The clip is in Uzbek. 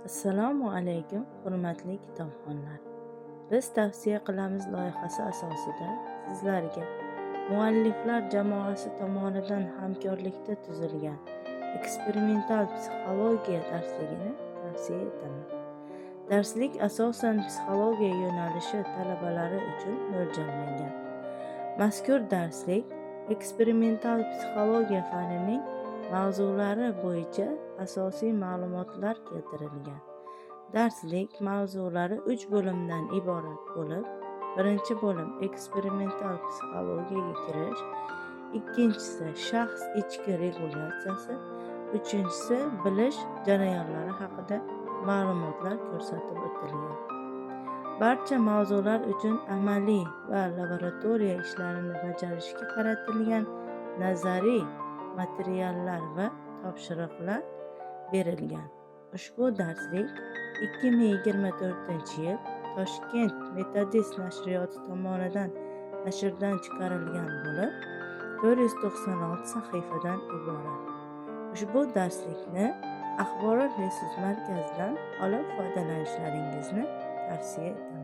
Assalomu alaykum, hurmatli kitobxonlar. Biz tavsiya qilamiz loyihasi asosida sizlarga mualliflar jamoasi tomonidan hamkorlikda tuzilgan eksperimental psixologiya darsligini tavsiya etaman. Darslik asosan psixologiya yo'nalishi talabalari uchun mo'ljallangan. Mazkur darslik eksperimental psixologiya fanining mavzulari bo'yicha asosiy ma'lumotlar keltirilgan. Darslik mavzulari 3 bo'limdan iborat bo'lib, birinchi bo'lim eksperimental psixologiyaga kirish, ikkinchisi shaxs ichki regulyatsiyasi, uchinchisi bilish jarayonlari haqida ma'lumotlar ko'rsatib o'tilgan. Barcha mavzular uchun amaliy va laboratoriya ishlarini bajarishga qaratilgan nazariy materiallar va topshiriqlar berilgan. Ushbu darslik 2024-yil Toshkent metodist nashriyoti tomonidan nashrdan chiqarilgan bo'lib, 496 sahifadan iborat. Ushbu darslikni axborot resurs markazidan olib foydalanishlaringizni tavsiya etaman.